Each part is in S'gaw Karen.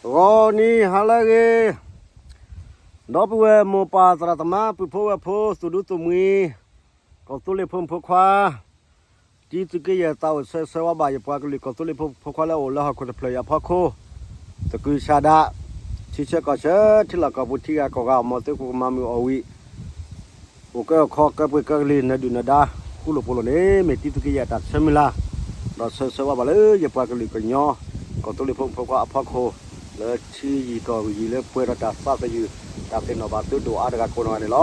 ဂီၤနံၤဟါလၢအဂ့ၤ, ဒီပုၢ်ဝဲၢ်မိၢ်ပၢ်သရၣ်သမါ ပုၢ်ဖိဝဲၢ်ဖိ သူၣ်ဒူသူၣ်မှံၤ, ကီၢ်သူလ့ၤဖိမုၣ်ဖိခွါ, တံသုးက့ယဲၢ်သးအိၣ်ဆၢဂ့ၤဆၢဝါဘၣ် ယပှၤကလုာ်ကီၢ်သူလ့ၤဖိမုၣ်ဖိခွါလၢအအိၣ်လၢဟီၣ်ခိၣ်တဖျၢၣ်အံၤအဖီခိၣ်, သကုၤဆးဒး, ထံဆၢကီၢ်ဆၢ, ထံလီၢ်ကီၢ်ပူၤ ထံဂၤကီၢ်ဂၤ မ်သုကမၤမုာ်အီၣ်ဝံၤ အိၣ်ကဲအိၣ်ခီ ကဲပှ့ၤကဲကလံၤ နၢၤဒုၣ်နၢၤဒါ ဃူလိာ်ဖိးလိာ်န့ၣ် မ့ၢ်တံသုးက့ယဲၢ်အတၢ်ဆၢမုၢ်လၢ်, ဒီးဆၢဂ့ၤဆၢဝါဘၣ်လၢယပှၤကလုာ်ကညီ ကီၢ်သူလ့ၤဖိမုၣ်ဖိခွါအဖီခိၣ်, လၢထံယံၤကီၢ်ယံၤ လၢပှဲၤဒီးတၢ်သးသယုၢ် တၢ်သ့ၣ်နီၣ်ဘၣ်သုဒိၣ်အါတဂၤကိးနီၢ်ဂၤန့ၣ်လီၤ.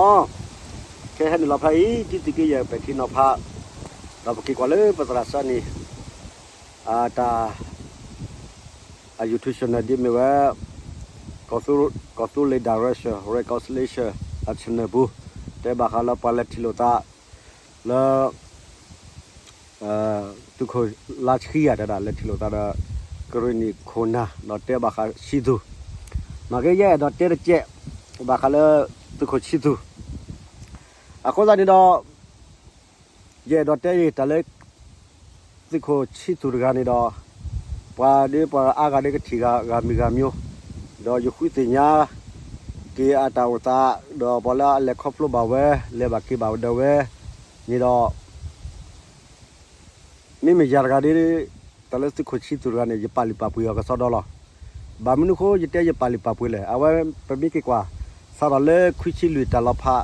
ခဲဟဲနုာ်လီၤဖဲအံၤ တံသုးက့ယဲၢ်ပဲာ်ထံနီၤဖး, ဒီးပက့ၤကွၢ်လၢပသရၣ်စၢနံၤ အတၢ် အ YouTube channel ဒ်မ့ၢ်ဝဲ ကီၢ်သူလ့ၤ direction reconciliation အ channel ပူၤ, တဲဘၣ်ဃးလၢပှၤလဲၤထံၣ်လိာ်သး လၢ သုးခိၣ်လါဆှံယၤ တဲဒၣ် လဲၤထံၣ်လိာ်သးဒီး ကရ့ၣ်နံၣ်ခိၣ်နၢ် ဒီးတဲဘၣ်ဃးဆံသူၣ်, နာ်က့ယအဲၣ်ဒိးတဲတကဲး ဘၣ်ဃးလၢ သုးခိၣ်ဆံသူၣ်, အဃိသတးန့ၣ်ဒီး ယအဲၣ်ဒိးတဲအံၤ တၢ်လၢ သုးခိၣ်ဆံသူၣ်တဂၤန့ၣ်ဒီး ပှၤဒီးပှၤအါဂၤဒီးကထံၣ်ဂၤ ဂၤမံၤဂၤမံၤ, ဒီးယဃုသ့ၣ်ညါက့ၤအတၢ်အိၣ်သး, ဒီးပှၤလၢအလဲၤခီဖျိဘၣ်ဝဲ လဲၤဘၣ်က့ၤဘၣ်ဝဲဒၣ်ဝဲန့ၣ်ဒီး မ့မ့ၢ်ယၤတဂၤဒီး တၢ်လၢသုးခိၣ်ဆံသူၣ်တဂၤန့ၣ် ယပာ်လုၢ်ပာ်ပှ့ၤအီၤကစီဒီလီၤ. ဘၣ်မနုၤအဃိ ယတဲယပာ်လုၢ်ပာ်ပှ့ၤလဲၣ်, အဝဲပမ့ၢ်က့ၤကွၢ် စးထီၣ်လၢခွံဆံလွံၢ်တၢ်လီၤဖး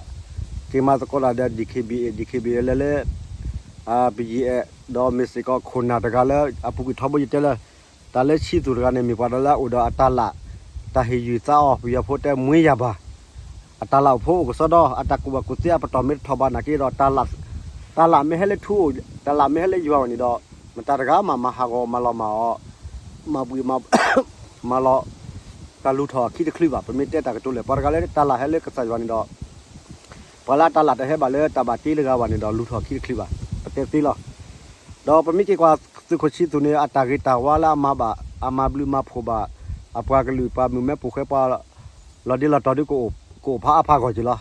က့ၤမၤသကိးတၢ်ဒီး DKBA, DKBA လၢလၢ BGF ဒီးမ့ၢ်စ့ၢ်ကီးခိၣ်နၢ်တဂၤလၢ အပူၤကွံာ်ထီဘိယတဲလၢ တၢ်လၢဆံသူၣ်တဂၤန့ၣ် မ့ၢ်ပှၤတဂၤလၢအအိၣ်ဒီးအတၢ်လၢ်, တၢ်ဟ့ၣ်ယုၢ်သးအီၤ ပယီၤဖိတဲမွေးရာပါ, အတၢ်လၢ်အိၣ်ဖိအိၣ်ကစီဒီ, အတၢ်ကူၣ်ဘၣ်ကူၣ်သ့အပတီၢ်မ့ၢ်တထီၣ်ဘၣ်နာ်က့ဒီး တၢ်လၢ်မ့ၢ်ဟဲလၢထူအိၣ်, တၢ်လၢ်မ့ၢ်ဟဲလၢယွၤအိၣ်န့ၣ်ဒီး မတၤတဂၤမး မၤဟးဂီၤမၤလီၤမၢ်အီၤ, မၤဘှံး မၤလီၤ, တၢ်လူၤထီၣ်အခံတချုးဘၣ်. ပမ့ၢ်တဲတၢ်ကတိၤလဲၣ် ပှၤတဂၤလၢတၢ်လၢ်ဟဲလၢကစၢ်ယွၤန့ၣ်ဒီး ပှၤလၢအတၢ်လၢ်တဟဲဘၣ်လၢတၢ်ဘၣ်တ့လၢဂၤဘၣ်န့ၣ်ဒီး လူၤထီၣ်အခံတချုးဘၣ်, ပတဲသ့လီၤ. ဒီးပမ့ၢ်က့ၤကွၢ်သုးခိၣ်ဆံသူၣ်န့ၣ် အတၢ်ဂ့ၤတၢ်ဝါလၢအမၤဘၣ်, အမၤဘျုးမၤဖှိၣ်ဘၣ် အပှၤကလုာ်ပှၤမုၣ်မဲဖိဃဲပှၤ လီၤဒ့လီၤတီၤဒ် ကအိၣ်ဖးအါဖးဂီၢ်က့ၤလီၤ.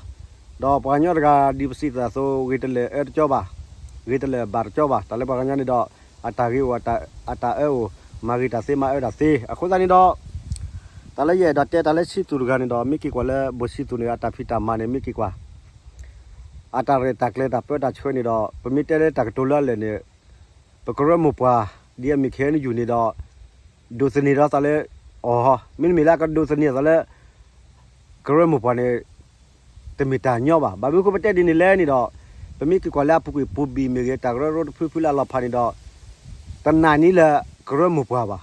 ဒီးပှၤကညီတဂၤဒ်ပစံးတၢ်အသိး ဂ့ၤတလၢာ်အၢတကၠီဘၣ်, ဂ့ၤတလၢာ်ဘၣ်တကၠီဘၣ်, တၢ်လၢပှၤကညီန့ၣ်ဒီး အတၢ်ဂ့ၤအိၣ် အတၢ်အၢအိၣ်, မၤဂ့ၤတၢ်သ့မၤအၢတၢ်သ့, အဃိသတးန့ၣ်ဒီး တၢ်လၢယအဲၣ်ဒိးတဲတၢ်လၢဆံသူၣ်တဂၤန့ၣ်ဒီး မ့ၢ်က့ၤကွၢ်လၢဘိၣ်ဆံသူၣ်န့ၣ် အတၢ်ဖံးတၢ်မၤန့ၣ် မ့ၢ်က့ၤကွၢ် အတၢ်ရဲၣ်တၢ်ကျဲၤတၢ်ပၢတၢ်ဆှၢန့ၣ်ဒီး ပမ့ၢ်တဲလၢတၢ်ကတိၤလၢအလၢာ်န့ၣ် ပကရၢမိၢ်ပှၢ် ဒ်အမ့ၢ် KNU န့ၣ်ဒီး ဒိးသန့ၤဒီးသးလၢ အီၤ, မ့တမ့ၢ်လၢအကဒိးသန့ၤသးလၢ ကရၢမိၢ်ပှၢ်န့ၣ် တမ့ၢ်တၢ်ညီဘၣ်. ဘၣ်မနုၤအဃိပတဲဒ်န့ၣ်လဲၣ်န့ၣ်ဒီး ပမ့ၢ်က့ၤကွၢ်လၢအပူၤကွံာ်ပူၤဘံၣ်မ့ၢ်ဂ့ၤ တၢ်ကရၢကရိတဖုဖုလၢအလီၤဖးန့ၣ်ဒီး တနာ်န့ၢ်လၢကရၢမိၢ်ပှၢ်ဘၣ်.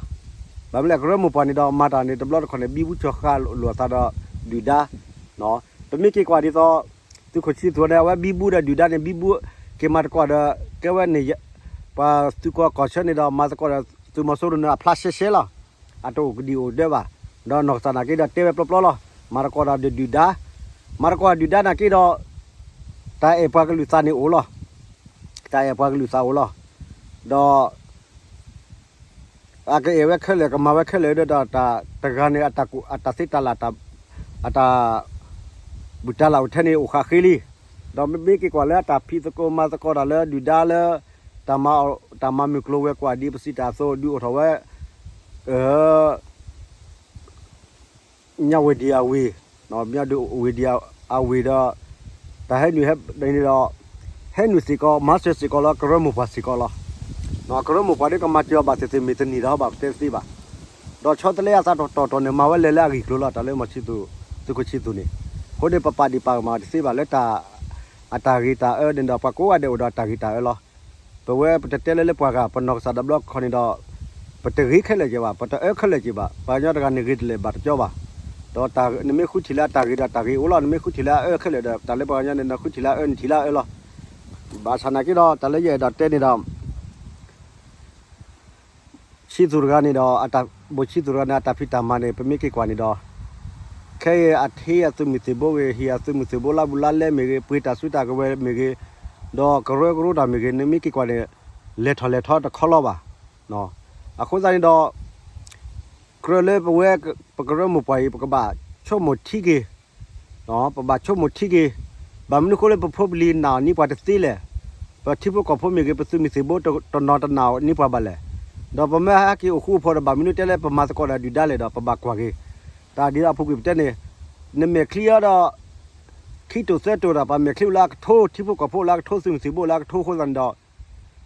ဘၣ်မနုၤလဲၣ် ကရၢမိၢ်ပှၢ်န့ၣ်ဒီး မၤတၢ်န့ၣ်တဘျီတခီၣ်န့ၣ် ဘံဘူကၠီၤဃာ်လိာ်အသးဒီးဒုၣ်ဒါ, ပမ့ၢ်က့ၤကွၢ်ဒ်သိး သုးခိၣ်ဆံသူၣ်န့ၣ် အဝဲဘံဘူဒီးဒုၣ်ဒါန့ၣ် ဘံဘူ က့ၤမၤသကိးဒီး ကဲဝဲန့ၣ် ပှၤသုးကီၢ်ကီၢ်ဆၢန့ၣ်ဒီး မၤသကိးဒီးသုးမီၤစိရိၤန့ၣ် အဖျါရှဲရှဲလီၤ. အတအိၣ်ကဒံအိၣ်ဒၢဘၣ်. ဒီးနီၢ်ကစၢ်နာ်က့ဒီးတဲဝဲပျီပျီလီၤ. မၤသကိးဒီးဒုၣ်ဒါ, မၤသကိးဒီးဒုၣ်ဒါနာ်က့ဒီး တၢ်အဲၣ်ပှၤကလုာ်သးန့ၣ်အိၣ်လီၤ. တၢ်အဲၣ်ပှၤကလုာ်သးအိၣ်လီၤ. ဒီး အကအဲၣ်ဝဲခဲလၢာ် ကမၤဝဲခဲလၢာ်ဒီး တၢ်တဂၤန့ၣ် အတၢ်သ့တၢ်လၢ် အတၢ် ဘူၣ်တၢ်လၢ်အိၣ်ထဲန့ၣ် အိၣ်ဃာ်ဃ့လံ. ဒီးမ့ၢ်က့ၤကွၢ်လၢအတၢ်ဖံးသကိးမၤသကိးတၢ်လၢဒုၣ်ဒါလၢ တၢ်မၤမုၢ်ကျိၤဝဲၤကွာ်ဒ်ပစံးတၢ်အသိး ဒုးအိၣ်ထီၣ်ဝဲ မြဝတီအဝ့ၢ်, မြဝတီအဝ့ၢ်ဒီး တၢ်ဟဲနုာ်ဟဲန့ၣ်ဒီး ဟဲနုာ်စ့ၢ်ကီး မၤစၢၤစ့ၢ်ကီးလၢကရၢမိၢ်ပှၢ်စ့ၢ်ကီးလီၤ. ကရၢမိၢ်ပှၢ်ဒီးကမၤစၢၤအီၤဘၣ်သ့ၣ်သ့ၣ်မ့ၢ်တန့ၢ်ဒီးဘၣ်ပတဲသ့ဘၣ်. ဒီးဆီတလဲအသးတီၢ်တီၢ်တီၢ်န့ၣ် မၤဝဲလဲၤလၢအဂ့ၢ်ကျိၤလီၤ တၢ်လၢမီၤဆံသူၣ် သုးခိၣ်ဆံသူၣ်န့ၣ်. အဃိန့ၣ် ပပာ်ဒံးပာ်ကမၣ်တသ့ဘၣ်လၢ အတၢ်ဂ့ၤတၢ်အၢန့ၣ်ဒီး ပှၤကိးဂၤဒဲးအိၣ်ဒီးအတၢ်ဂ့ၤတၢ်အၢလီၤ. ပဝဲပတတဲလၢလၢပှၤဂၤ ပနီၢ်ကစၢ်တဘျီခီန့ၣ်ဒီး ပတဂ့ၤခဲလၢာ်က့ၤဘၣ် ပတအၢခဲလၢာ်က့ၤဘၣ် ပှၤကညီတဂၤန့ၣ်ဂ့ၤတလၢာ်ဘၣ်တကၠီဘၣ်. ဒီးနမ့ၢ်ဃုထံၣ်လၢအတၢ်ဂ့ၤဒီးတၢ်ဂ့ၤအိၣ်လီၤ နမ့ၢ်ဃုထံၣ်လၢအအၢခဲလၢာ်ဒီး တၢ်လၢပှၤကညီန့ၣ် နဃုထံၣ်လၢအအၢနထံၣ်လၢအအၢလီၤ. ဘၣ်ဆၣ်နာ်က့ဒီး တၢ်လၢယအဲၣ်ဒိးတဲန့ၣ်ဒီး ဆံသူၣ်တဂၤန့ၣ်ဒီး ဘိၣ်ဆံသူၣ်တဂၤန့ၣ် အတၢ်ဖံးတၢ်မၤန့ၣ် ပမ့ၢ်က့ၤကွၢ်န့ၣ်ဒီး ခဲအံၤအထံအသုးမုၢ်သံၣ်ဘိဂ့ၤ ဟံၣ်အသုးမုၢ်သံၣ်ဘိလၢအဘူးလၢအလဲမ့ၢ်ဂ့ၤ ပှ့ၤတၢ်စုတၢ်ကဝဲၤမ့ၢ်ဂ့ၤ ဒီးကရၢကရိတၢ်မ့ၢ်ဂ့ၤ နမ့ၢ်က့ၤကွၢ်န့ၣ် လဲၤထီၣ်လဲၤထီတခီလီၤဘၣ်. အဃိသတးန့ၣ်ဒီး ကြၢးလၢပဝဲ ပကရၢမိၢ်ပှၢ်အံၤ ပကဘၣ်ဆိကမိၣ်ထံက့ၤ ပဘၣ်ဆိကမိၣ်ထံက့ၤ ဘၣ်မနုၤအဃိလၢပဖိပလံၤနာ်န့ၢ်ပှၤတသ့လဲၣ်. ပထံဖိကီၢ်ဖိမ့ၢ်ဂ့ၤ ပသုးမုၢ်သံၣ်ဘိတနီၤတနာ်န့ၢ်ပှၤဘၣ်လဲၣ်. ဒီးပမ့ၢ်ဟဲက့ၤအိၣ်ဃူအိၣ်ဖိးဒီး ဘၣ်မနုၤတဲလၢပမၤသကိးဒီးဒုၣ်ဒါလဲၣ်ဒီး ပဘၣ်ကွၢ်က့ၤ. တၢ်ဒ်သိးအပူၤကွံာ်ပတဲန့ၣ်, နမဲာ်ချံအီၤဒီး ခံတိာ်သၢတိာ်ဒီး ပှၤမဲာ်ချံအိၣ်လၢအကထိ, ထံဖိကီၢ်ဖိအိၣ်လၢအကထိ, သုးမုၢ်သံၣ်ဘိအိၣ်လၢအကထိအဃိသတးန့ၣ်ဒီး,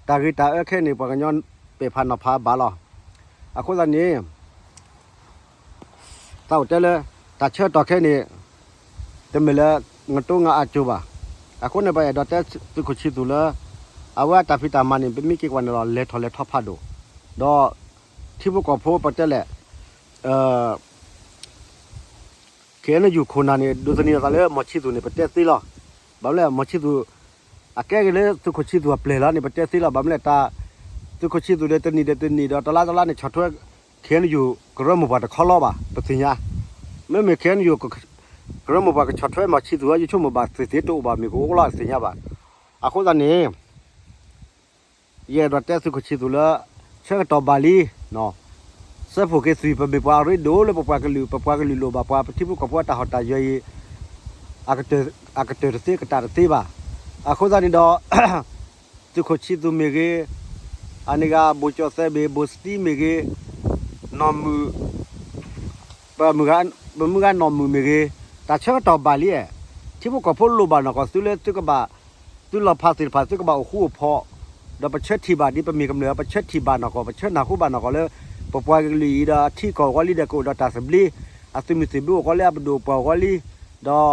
တၢ်ဂ့ၤတၢ်အၢခဲအံၤန့ၣ် ပှၤကညီပဲာ်ဖးနီၤဖးဘၣ်လီၤ. အဃိသတးန့ၣ် သးအိၣ်တဲလၢ တၢ်ဆၢကတီၢ်ခဲအံၤန့ၣ် တမ့ၢ်လၢ နတိငါအကၠိဘၣ်. အဃိန့ၣ် ပအဲၣ်ဒိးတဲသုးခိၣ်ဆံသူးလၢ အဝဲအတၢ်ဖံးတၢ်မၤန့ၣ် ပမ့ၢ်က့ၤကွၢ်န့ၣ်လီၤ လဲၤထီၣ်လဲၤထီဖးဒိၣ်, ဒီး ထံဖိကီၢ်ဖိပတဲလဲၣ် KNU ခိၣ်နၢ်န့ၣ် ဒိးသန့ၤအသးလၢမီၤဆံသူးန့ၣ် ပတဲသ့လီၤ. ဘၣ်မနုၤလဲၣ် မီၤဆံသူး အကဲက့ၤလၢသုးခိၣ်ဆံသူးအပျဲၢ်လီၤန့ၣ် ပတဲသ့လီၤ. ဘၣ်မနုၤလဲၣ် တၢ် သုးခိၣ်ဆံသူးဒီးတနံၣ်ဒီးတနံၣ်ဒီးတလါတလါန့ၣ် ဆီၣ်ထွဲ KNU ကရၢမိၢ်ပှၢ်တခီလီၤဘၣ် ပသ့ၣ်ညါ. မ့မ့ၢ် KNU ကရၢမိၢ်ပှၢ်ကဆီၣ်ထွဲမီၤဆံသူး ယဆိကမိၣ်ဘၣ်သ့ၣ်သ့ၣ်တအိၣ်ဘၣ်မ့ၢ်ကအိၣ်လီၤသ့ၣ်ညါဘၣ်. အဃိသတးန့ၣ် ယအဲၣ်ဒိးတဲသုးခိၣ်ဆံသူးလၢ ဆၢကတီၢ်ဘၣ်လံ, စၢဖှိၣ်က့ၤသွံၣ် ပမ့ၢ်ပှၤအရ့ဒိၣ်လၢပပှၤကလုာ် ပပှၤကလုာ်လိၣ်ဘၣ်ပှၤ ပထံဖိကီၢ်ဖိအတၢ်ဟီၣ်တၢ်ယၢၤအံၤ အကတၢၢ်တသ့ကတၢၢ်တသ့ဘၣ်. အဃိသတးန့ၣ်ဒီး သုးခိၣ်ဆံသူးမ့ၢ်ဂ့ၤ, အန့ၣ်ဂ့ၤ ဘိၣ်ကၠီၣ်သဲးမ့ၢ်ဂ့ၤ, ဘိၣ်စတံမ့ၢ်ဂ့ၤ, နီၢ်မုၢ် ပမုၢ်ဂၤနီၢ်မုၢ်မ့ၢ်ဂ့ၤ, တၢ်ဆၢကတီၢ်ဘၣ်လံ. ထံဖိကီၢ်ဖိလိၣ်ဘၣ်နီၢ်ကီၢ်သုလၢသုကဘၣ်, သုလီၤဖးသ့ၣ်တဖၣ် သုကဘၣ်အိၣ်ဃူအိၣ်ဖိး, ဒီးပဆၢထံၣ်ဘၣ်ဒ်ပမ့ၢ်ကမျၢၢ် ပဆၢထံၣ်ဘၣ်နီၢ်ကီၢ် ပဆၢနၢ်ဟူဘၣ်နီၢ်ကီၢ်လၢ ပပှၤကလုာ်အံၤဒီးအထံအကီၢ်အဂီၢ်လံဒီးကအိၣ်ဒီးတၢ်သဘျ့, အသုးမုၢ်သံၣ်ဘိအိၣ်ဃီလၢအပဒိၣ်ပှၢ်အဂီၢ်လံ, ဒီး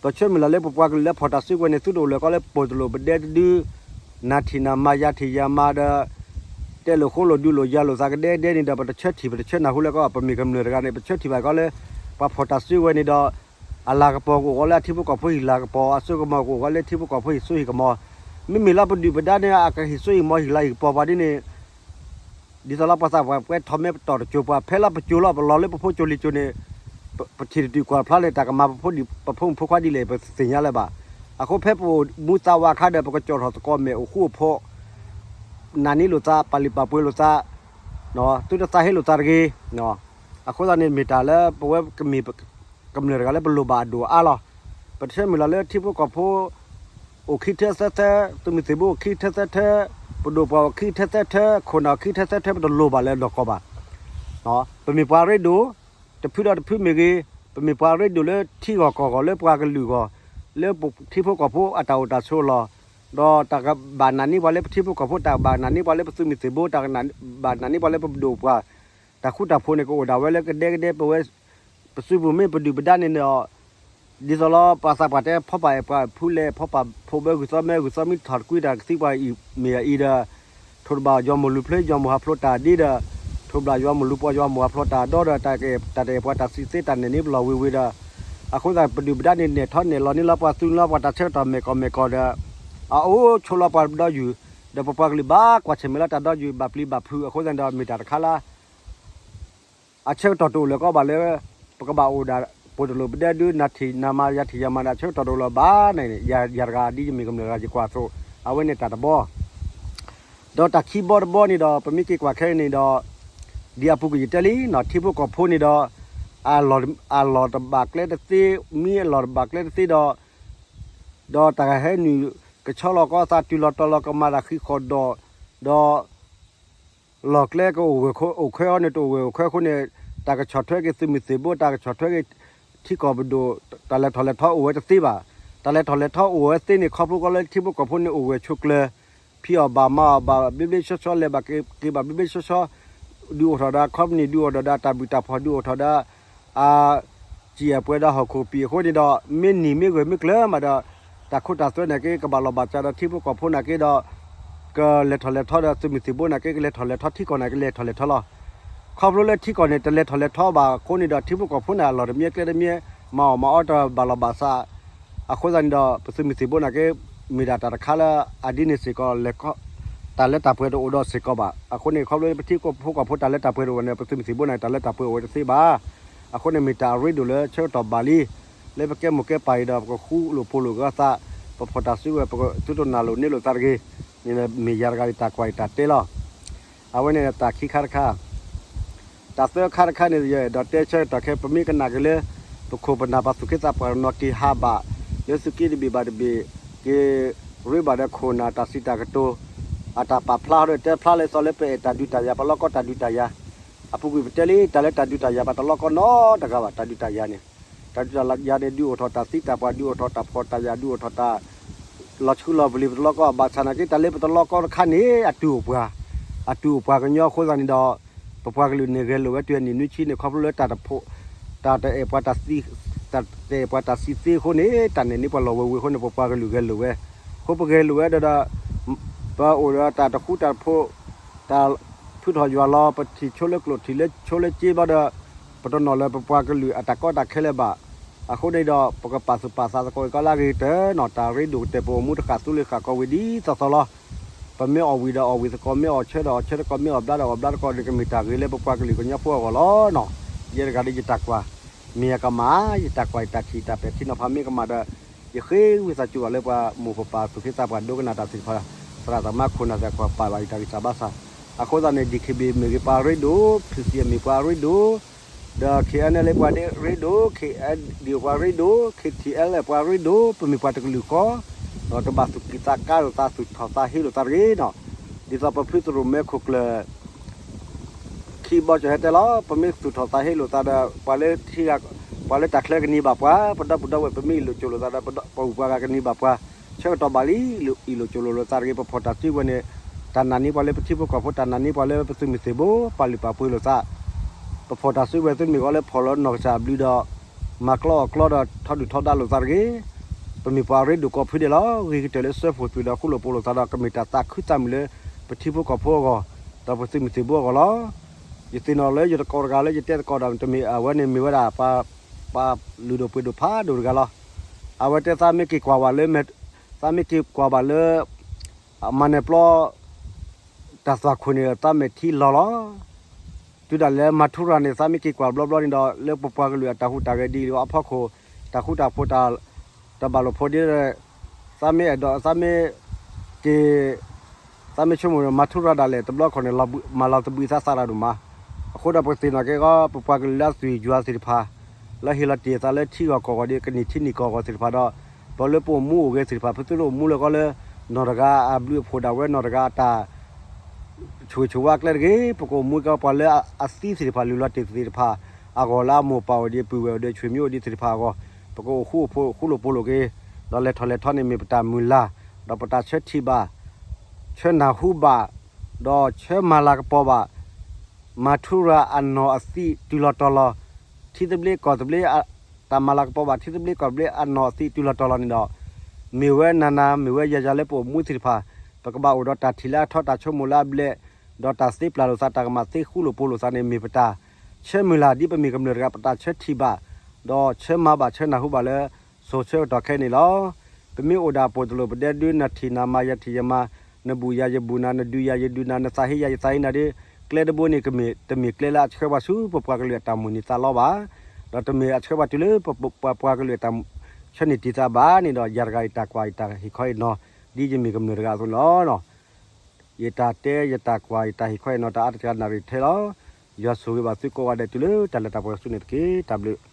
ပဆၢမုၢ်လၢ်လၢပပှၤကလုာ်လၢဖီၣ်တၢ်စုကဝဲၤန့ၣ် သုတအိၣ်လၢၤကီးလၢပဒိၣ်ပဒဲတဒု, နၤထံၣ်နၤမၤယၤထံၣ်ယၤမၤဒီး တဲလိာ်ဃိလိာ်ဒုးလိာ်ယၤလိာ်သးကဒဲကဒဲန့ၣ်ဒီး ပတဆၢထံၣ် ပတဆၢနၢ်ဟူလၢၤကီး ပမ့ၢ်ကမျၢၢ်တဂၤန့ၣ် ပဆၢထံၣ်ဘၣ်ကီးလၢ ပှၤဖီၣ်တၢ်စုကဝဲၤန့ၣ်ဒီး အလၤကပီၤကအိၣ်ဃီလၢအထံဖိကီၢ်ဖိဟံၣ်လၤကပီၤ, အစိကမီၤကအိၣ်ဃီလၢထံဖိကီၢ်ဖိဟံၣ်စိဟံၣ်ကမီၤ, မ့မ့ၢ်လၢပဒုၣ်ပဒါန့ၣ် အကဟံၣ်စိဟံၣ်ကမီၤဟံၣ်လၤဟံၣ်ကပီၤပှၤဒ်န့ၣ် ဒ်သိးလၢပှၤသးပှၢ်ပှဲၤထီၣ်မ့ၢ်ပတီၢ်တစိၤပှၤ ဖဲလၢပစိၤလီၤ ပလီၤလၢပဖိစိၤလံၤစိၤန့ၣ် ပထံၣ်တတုၤကွၢ်ဖျါန့ၣ် တၢ်ကမၤပဖိဒံၣ်ပဖိမုၣ်ဖိခွါဒ်လဲၣ် ပသ့ၣ်ညါလၢၤဘၣ်. အဃိဖဲပအိၣ်မူသးဝးအခါဒီး ပကကၠီၣ်ထီၣ်သကိးမဲာ်အိၣ်ဃူအိၣ်ဖိး, နာ်န့ၢ်လိာ်သး ပာ်လုၢ်ပာ်ပှ့ၤလိာ်သး, သုတသးဟ့လိာ်သးတဂ့ၤ. အဃိသတးန့ၣ်မ့ၢ်တၢ်လၢပဝဲကမ့ၢ် ကမျၢၢ်တဂၤလၢပလိၣ်ဘၣ်အဒိၣ်အါလီၤ. ပတဆၢမုၢ်လၢ်လၢထံဖိကီၢ်ဖိ အိၣ်ခံထၢသၢထၢ, သုးမုၢ်သံၣ်ဘိအိၣ်ခံထၢသၢထၢ, ပဒိၣ်ပှၢ်အိၣ်ခံထၢသၢထၢ, ခိၣ်နၢ်အိၣ်ခံထၢသၢထၢ ပတလိၣ်ဘၣ်လၢၤနီၢ်ကီၢ်ဘၣ်. ပမ့ၢ်ပှၤရ့ဒိၣ် တဖုဒီးတဖုမ့ၢ်ဂ့ၤ, ပမ့ၢ်ပှၤရ့ဒိၣ်လၢထံဂီၢ်ကီၢ်ဂီၢ်လၢပှၤကလုာ်ဂီၢ်, လၢပထံဖိကီၢ်ဖိအတၢ်အိၣ်တၢ်ဆိးလီၤ. ဒီးတၢ်ကဘၣ်နာ်န့ၢ်ပှၤလၢပထံဖိကီၢ်ဖိ, တၢ်ကဘၣ်နာ်န့ၢ်ပှၤလၢပသုးမုၢ်သံၣ်ဘိ, တၢ်ကဘၣ်နာ်န့ၢ်ပှၤလၢပဒိၣ်ပှၢ်, တၢ်ဃူတၢ်ဖိးန့ၣ် ကအိၣ်ဒၣ်ဝဲလၢကဒဲကဒဲ ပဝဲ ပစုပူၤမ့ၢ်ပဒုၣ်ပဒါန့ၣ်ဒီး ဒ်သိးလီၤ ပှၤသးပှၢ်တဲ ဖီပာ်အဲၣ်ပှၤဖုလဲၣ်, ဖီပာ်ဖိးဘၢဂုၢ်သီမဲ ဂုၢ်သီမ့ၢ်ထီၣ်တကွံတၢ်ကသံပှၤအံၤမ့ၢ်အံၤဒီး ထိၣ်တဘၣ်ယွၤမိၢ်လူၤဖျဲး ယွၤမိၢ်ဟးဖျိးတၢ်ဒ့ဒီး ထိၣ်ဘၣ်ယွၤမိၢ်လူၤပှီၢ် ယွၤမိၢ်ဟးဖျိးတၢ်ဒီဒီး တၢ်တအဲၣ်ပှၤတၢ်စံးသ့တၢ်နဲၣ်န့ၢ်ပလီၢ်ဝ့ၤဝ့ၤဒီး အဃိသတးပဒုၣ်ပဒါန့ၣ် နဲၣ်ထီၣ်နဲၣ်လီၤန့ၢ်လီၤပှၤ သူန့ၢ်လီၤပှၤတၢ်ဆၢကတီၢ်မဲာ်ကီၢ်မဲာ်ကီၢ်ဒီး အအိၣ်ဆိးလီၤပှၤဒီယုၢ် ဒီးပပှၤကလုာ်ဘၣ်ကွၢ်ဆၢၣ်မဲာ်လီၤတၢ်ဒီယုၢ် ဘၣ်ပျံၤဘၣ်ဖုး အဃိသတးဒီး မ့ၢ်တၢ်တခါလၢ အဆၢကတီၢ်တအိၣ်လၢၤကီးဘၣ်လၢ ပကဘၣ်အိၣ်ဒၣ် ပဒိၣ်ပဒဲဒု နၤထံၣ်နၤမၤယၤထံၣ်ယၤမၤဒီး အဆၢကတီၢ်တအိၣ်လၢၤဘၣ်န့ၣ် ယၤတဂၤဒ်ယမ့ၢ်ကမျၢၢ်တဂၤယကွၢ်အသိး အဝဲန့ၣ်တၢ်တဘီ ဒီးတၢ်ခံဘီတဘီန့ၣ်ဒီး ပမ့ၢ်က့ၤကွၢ်ခဲအံၤန့ၣ်ဒီး ဒ်အပူၤကွံာ်ယတဲလံ ထံဖိကီၢ်ဖိန့ၣ်ဒီး အလီၢ်တဘၣ်ကျဲတသ့ မ့ၢ်အလီၢ်တဘၣ်ကျဲတသ့ဒီး ဒီးတၢ်ကဟဲနုာ်ကဆီလီၤကီးသး တုၤလီၤတီၤလီၤကမၤတၢ်ဃံးဃီၤဒီး ဒီး လီၢ်ကျဲကအိၣ်ဂၢၢ်အိၣ်ခွဲအီၤန့ၣ် တအိၣ်ဂၢၢ်အိၣ်ခွဲအဃိန့ၣ် တၢ်ကဆီၣ်ထွဲက့ၤသုးမုၢ်သံၣ်ဘိ တၢ်ကဆီၣ်ထွဲက့ၤ ထံကီၢ်ပဒိၣ် တၢ်လဲၤထီၣ်လဲၤထီအိၣ်ဝဲတသ့ဘၣ်. တၢ်လဲၤထီၣ်လဲၤထီအိၣ်ဝဲသ့န့ၣ် ခီဖျိကီးလၢထံဖိကီၢ်ဖိန့ၣ် အိၣ်ဂၢၢ်ဆိးကျၢၤ ဖံးအီၣ်ဘၣ်မၤအီၣ်ဘၣ် ဘျ့ဘျ့ဆှီဆှီ လဲၤဘၣ်က့ၤဘၣ်ဘျ့ဘျ့ဆှီဆှီ ဒုးအိၣ်ထီၣ်ဒီး company ဒုးအိၣ်ထီၣ်ဒီးတၢ်ဘုၣ်တၢ်ဖှီၣ် ဒုးအိၣ်ထီၣ်ဒီး အ စံၣ်အပှဲၤဒီးဟီၣ်ခိၣ်ပံၤအဃိန့ၣ်ဒီး မ့ၢ်နံၤမ့ၢ်ဂၢၢ်မ့ၢ်ကျၢၤမးဒီး တၢ်ခိတၢ်သွဲနာ်က့ ကဘၣ်လီၢ်ဘၣ်စးဒီးထံဖိကီၢ်ဖိနာ်က့ဒီး ကလဲၤထီၣ်လဲၤထီဒီးသုးမုၢ်သံၣ်ဘိနာ်က့ ကလဲၤထီၣ်လဲၤထီ ထံကီၢ်နာ်က့ လဲၤထီၣ်လဲၤထီလီၤ. ခီဖျိလၢထံကီၢ်န့ၣ် တလဲၤထီၣ်လဲၤထီဘၣ်အဃိန့ၣ်ဒီး ထံဖိကီၢ်ဖိန့ၣ် အလီၢ်တမံၤကျဲတမံၤ မၤအီၣ်မၤအီတဘၣ်လီၢ်ဘၣ်စး အဃိသတးန့ၣ်ဒီး ပသုးမုၢ်သံၣ်ဘိနာ်က့ မ့ၢ်ဒၣ်တၢ်တခါလၢအဒ်န့ၣ်စ့ၢ်ကီး လဲၤခီတၢ်လၢတၢ်ပှဲၤတအိၣ်ဒီးစ့ၢ်ကီးဘၣ်. အဃိန့ၣ် ခီဖျိလၢပထံဖိကီၢ်ဖိတၢ်လၢတၢ်ပှဲၤတအိၣ်န့ၣ် ပသုးမုၢ်သံၣ်ဘိန့ၣ် တၢ်လၢတၢ်ပှဲၤအိၣ်ဝဲတသ့ဘၣ်. အဃိန့ၣ်မ့ၢ်တၢ်အရ့ဒိၣ်လၢဆၢကတီၢ်ဘၣ်လံ လၢပကဲမိၢ်ကဲပၢ်အံၤဒီး ပကဃူလိာ်ဖိးလိာ်ကသး ပဖီၣ်တၢ်စုကဝဲၤ ပသုတနၢ်လိာ်န့ၢ်လိာ်သးတဂ့ၤန့ၣ် မ့ၢ်ယၤတဂၤအံၤတၢ်ကွၢ်အံၤတၢ်တဲလီၤ. အဝဲန့ၣ်တၢ်ခံခါတခါ တၢ်သၢခါတခါန့ၣ် ယအဲၣ်ဒိးတဲဆၢကတီၢ်ခဲ ပမ့ၢ်ကနၣ်က့ၤလၢ ပခိၣ်ပနၢ်ပှၤသူၣ်က့သးပှၢ်တနီၤက့ၤဟးဘၣ် လၢသုးက့တဘ့ၣ်ဘၣ်တဘ့ၣ် က့ၤရ့ဘၣ်ဒီးခိၣ်နၢ်တၢ်စံးတၢ်ကတိၤ အတၢ်ပာ်ဖျါဒီးတဲဖျါလၢသီလၢပအဲၣ်တၢ်ဒုးတၢ်ယၤ ပလီၢ်ကီတၢ်ဒုးတၢ်ယၤ, အပူၤကွံာ်ပတဲလံ တၢ်လၢတၢ်ဒုးတၢ်ယၤ ပတလီၢ်ကီနီတဂၤဘၣ် တၢ်ဒုးတၢ်ယၤန့ၣ်, တၢ်ဒုးတၢ်ယၤန့ၣ် ဒုးအိၣ်ထီၣ်တၢ်သံတၢ်ပှၢ် ဒုးအိၣ်ထီၣ်တၢ်ဖှီၣ်တၢ်ယာ် ဒုးအိၣ်ထီၣ်တၢ် လီၤဆူလီၤပလံၤ ပတလီၢ်ကီ ဘၣ်ဆၣ်နာ်က့ တၢ်လၢပတလီၢ်ကီတခါန့ၣ် အတုၤအိၣ်ပှၤ, အတုၤအိၣ်ပှၤကညီအဃိသတးန့ၣ်ဒီး ပပှၤကလုာ်န့ၣ်ဂဲၤလိာ်ဝဲတုၤအနံၣ်နွံဆံန့ၣ် ခီဖျိလၢတၢ်တဖှီၣ် တၢ်တအဲၣ်ပှၤတၢ်သံ တၢ်တအဲၣ်ပှၤတၢ်သံသ့အဃိန့ၣ် တၢ်နဲၣ်န့ၢ်ပှၤလီၤဝဲဝံၤအဃိန့ၣ် ပပှၤကလုာ်ဂဲၤလိာ်ဝဲ, အဃိပဂဲၤလိာ်ဝဲဒီး ပအိၣ်ဒီးတၢ်တဃူတၢ်တဖိး တၢ်ဖုထီၣ်ယွၤလီၤ ပထံၣ်ဆိလၢကျိၣ်ထံၣ်လၢဆိလၢက့ဘျီဒီး ပတနီၣ်လၢပပှၤကလုာ်အတၢ်ကီတၢ်ခဲလၢၤဘၣ်. အဃိန့ၣ်ဒီး ပကပာ်သူၣ်ပာ်သးသကိးကီလၢအဂ့ၤကတၢၢ်နီၤ တၢ်ရ့ဒိၣ်ကတၢၢ် ပအိၣ်မူတဃၣ်သူလ့ၤဃၣ်ကီဝံၤဒ်သိးသိးလီၤ. ပမ့ၢ်အီၣ်ဝံၤဒီးအီၣ်ဝံၤသကိး မ့ၢ်အီၣ်ဆၢဒီးအီၣ်ဆၢသကိး မ့ၢ်အီၣ်ဘျါဒီးအီၣ်ဘျါသကိးန့ၣ် ကမ့ၢ်တၢ်ဂ့ၤလၢပပှၤကလုာ်ကညီဖိအဂီၢ်လီၤနီၤ. ယဲတဂၤဒီးယတၢ်ကွၢ် မ့ၢ်ယကမၣ် ယတၢ်ကွၢ်ယတၢ်ထံၣ်တၢ်ပဲာ်ထံနီၤဖးမ့ၢ်ကမၣ်ဒီး ယဃ့ဝံသးစူၤအီၤလၢပှၤမိၢ်ပပၢ်သူၣ်က့သးပှၢ်ဒိကနၣ်တၢ်သ့ၣ်တဖၣ် သရၣ်သမါခိၣ်နၢ်သ့ၣ်တဖၣ်ပာ်ဘၣ်ယတၢ်ဂံၢ်စၢ်ဘါစၢ်. အဃိသတးန့ၣ် DKBA မ့ၢ်ဂ့ၤပှၤရ့ဒိၣ် PC မ့ၢ်ပှၤရ့ဒိၣ် ဒီး KNLA ပှၤဒ့ရ့ဒိၣ် KNDO ပှၤရ့ဒိၣ် KTLA ပှၤရ့ဒိၣ် ပမ့ၢ်ပှၤတကလုာ်ဃီ ဒီးတဘၣ်သူၣ်ကံၢ်သးကါလိာ်သး သူၣ်ထီၣ်သးဟ့လိာ်သးတဂ့ၤနီၤ. ဒ်သိးပဖုသရိၣ်မဲခိၣ်ကျၢၢ် ခံဘီကၠီၤဟဲတဲလီၤ ပမ့ၢ်သူၣ်ထီၣ်သးဟ့လိာ်သးဒီး ပှၤလၢထံဂၤ ပှၤလၢတၢ်ချၢကနံၤဘၣ်ပှၤ ပဒီပုၢ်ဒီဝဲၢ် ပမ့ၢ်အ့ၣ်လိာ်ကၠိလိာ်သးဒီး ပပှၤဂၤကနံၤဘၣ်ပှၤ ဆၢကတီၢ်ဘၣ်လံ အ့ၣ်လိာ်ကၠိလိာ်လိာ်သးတဂ့ၤ ပဖီၣ်တၢ်စုကဝဲၤန့ၣ် တၢ်နာ်န့ၢ်ပှၤလၢပထံဖိကီၢ်ဖိ တၢ်နာ်န့ၢ်ပှၤလၢပသုးမုၢ်သံၣ်ဘိ ပာ်လုၢ်ပာ်ပှ့ၤလိာ်သး ပဖီၣ်တၢ်စုကဝဲၤသုမ့ၢ်ဂီၤလၢဖီၣ်လီၤနီၢ်ကစၢ်အဘျုးဒီး မၤကျီအီၣ်ကျီဒီးထီဒုၣ်ထီဒါလိာ်သးတဂ့ၤ. ပမ့ၢ်ပှၤရ့ဒိၣ်ကိးဖုဒဲးလီၤ. ဂ့ၤကတၢၢ်လၢစၢဖှိၣ်သုးဒီးဃူလိာ်ဖိးလိာ်သးဒီး ကမ့ၢ်တၢ်သးခုသးမုာ်လၢ ပထံဖိကီၢ်ဖိအဂီၢ် ဒီးပသုးမုၢ်သံၣ်ဘိအဂီၢ်လီၤ. ယသ့ၣ်နီၣ်လၢယတကိးတဂၤလၢယတဲသကိးဒီး တမ့ၢ်အဝဲန့ၣ်မ့ၢ်ဝဲဒၣ် ပှၤလုၢ်ဒိၣ်ပှ့ၤဒိၣ်ဖးဒိၣ်တဂၤလီၤ. အဝဲတဲသးမ့ၢ်က့ၤကွၢ်ဘၣ်လၢ သးမ့ၢ်က့ၤကွၢ်ဘၣ်လၢ အမၤနၢၤပျီ တၢ်သွၣ်ခိၣ်န့ၣ် သးမဲာ်ထံလီၤလီၤ. တုၤဒၣ်လဲာ်မၤထူရၤန့ၣ် သးမ့ၢ်က့ၤကွၢ်ဘျီဘျီန့ၣ်ဒီး လၢပပှၤကလုာ်အတၢ်ဟူးတၢ်ဂဲၤဒ်အံၤလီၤ အဖီခိၣ် တၢ်ဃူတၢ်ဖိး တၢ်ဘၣ်လိာ်ဖိးဒ် သးမ့ၢ်အဲၣ်ဒိး သးမ့ၢ်က့ၤ သးမ့ၢ်ဆိကမိၣ်မၤထူရၤဒၣ်လဲာ် တဘျီခီၣ်န့ၣ် မၤလီၤသဘှံးသးသးရၣ်ဒိၣ်မး. အဃိဒီးပသ့ၣ်နီၣ်က့ၤဃီ ပပှၤကလုာ်လၢအသွံၣ်ယွၤသ့ၣ်တဖၣ် လၢဟ့ၣ်လီၤတ့ၢ်သးလၢထံဂီၢ်ကီၢ်ဂီၢ်ဒီး ကနံၣ်ထံနံၣ်ကီၢ်ဂီၢ်သ့ၣ်တဖၣ်ဒီး ပှၤလၢပအိၣ်မူအိၣ်ဂဲၤသ့ၣ်တဖၣ် ပသုတအိၣ်မူလၢၤဃီလၢ နီၢ်တဂၤအဘျုးအဖှိၣ်ဒၣ်ဝဲနီၢ်တဂၤအတၢ် ဆိၣ်ဂ့ၤဆိၣ်ဝါအကျဲတဂ့ၤ, ပကအိၣ်မူက့ၤပှၤလၢအသံသ့ၣ်တဖၣ် လုၢ်လီၤတ့ၢ်သ့ၣ်တဖၣ် အဂီၢ်လၢအမိၢ်ပၢ်အိၣ်ဒံး ပုၢ်ဝဲၢ်အိၣ်ဒံး ဆွေမျိုးအိၣ်ဒံးသ့ၣ်တဖၣ်အဂီၢ်, ပကအိၣ်ဃူအိၣ်ဖိးဃူလိာ်ဖိးလိာ်က့ၤ, ဒီးလဲၤထီၣ်လဲၤထီန့ၣ်မ့ၢ်ပတၢ်မုၢ်လၢ်, ဒီးပတၢ်ဆၢထံၣ်ဘၣ်, ဆၢနၢ်ဟူဘၣ်, ဒီးဆၢမၤလၤကပီၤဘၣ်, မၤထူရၤအနီၢ်အသံးတုၤလီၤတီၤလီၤ, ထံသဘျ့ကီၢ်သဘျ့ တၢ်မၤလၤကပီၤဘၣ်ထံသဘျ့ကီၢ်သဘျ့အနီၢ်အသံးတုၤလီၤတီၤလီၤန့ၣ်ဒီး, မ့ၢ်ဝဲနၤနၤ မ့ၢ်ဝဲယၤယၤလၢပအိၣ်မူသ့ၣ်တဖၣ်, ပကဘၣ်အိၣ်ဒီးတၢ်ထံၣ်လၢအထီ တၢ်ဆိကမိၣ်လၢအဘျဲၣ်, ဒီးတၢ်သ့ပျၢ်လိာ်သး တၢ်ကမၣ်သ့ဃူလိာ်ဖိးလိာ်သးန့ၣ် မ့ၢ်ပတၢ်ဆၢမုၢ်လၢ် ဒ်ပမ့ၢ်ကမျၢၢ်တဂၤ ပတၢ်ဆၢထံၣ်ဘၣ်, ဒီးဆၢမၤဘၣ်ဆၢနၢ်ဟူဘၣ်လၢ စိၤဆၢကတီၢ်ခဲအံၤန့ၣ်လီၤ. ပမ့ၢ်အိၣ်ဒၣ်ပိာ်တလိာ်ပဒဲဒု နထံၣ်နၤမၤ ယထံၣ်ယမၤ, နဘူၣ်ယၤယဘူၣ်နၤ, နဒုးယၤယဒုးနၤ, နသးဟ့ယၤယသးဟ့နၤဒီး, ကျဲတဘိန့ၣ် တမ့ၢ်ကျဲလၢအဆှၢပှၤဆူပပှၤကလုာ်အတၢ်မိၣ်န့ၢ်သးလီဘၣ်, ဒီးတမ့ၢ်အဆှၢပှၤတုၤလၢပပှၤကလုာ်အတၢ်ဆၢန့ၢ်တ့ၢ်သးဘၣ်န့ၣ်ဒီး ယၤတဂၤအတၢ်ကွၢ်အတၢ်ဟ့ၣ်ခီဟ့ၣ်နီၤ ဒ်ယမ့ၢ်ကမျၢၢ်တဂၤအသိးန့ၣ်လီၤ. ယတၢ်တဲယတၢ်ကွၢ်ယတၢ်ဟ့ၣ်ခီဟ့ၣ်နီၤတၢ်အါတက့ၢ်နၣ်ရံၣ်ထဲလီၤ. ယွၤဆိၣ်ဂ့ၤဘၣ်သုကိးဂၤဒဲးတုၤလၢတၢ်လၢတၢ်ပှဲၤဆူန့ၣ်တက့ၢ်. တၢ်ဘျုး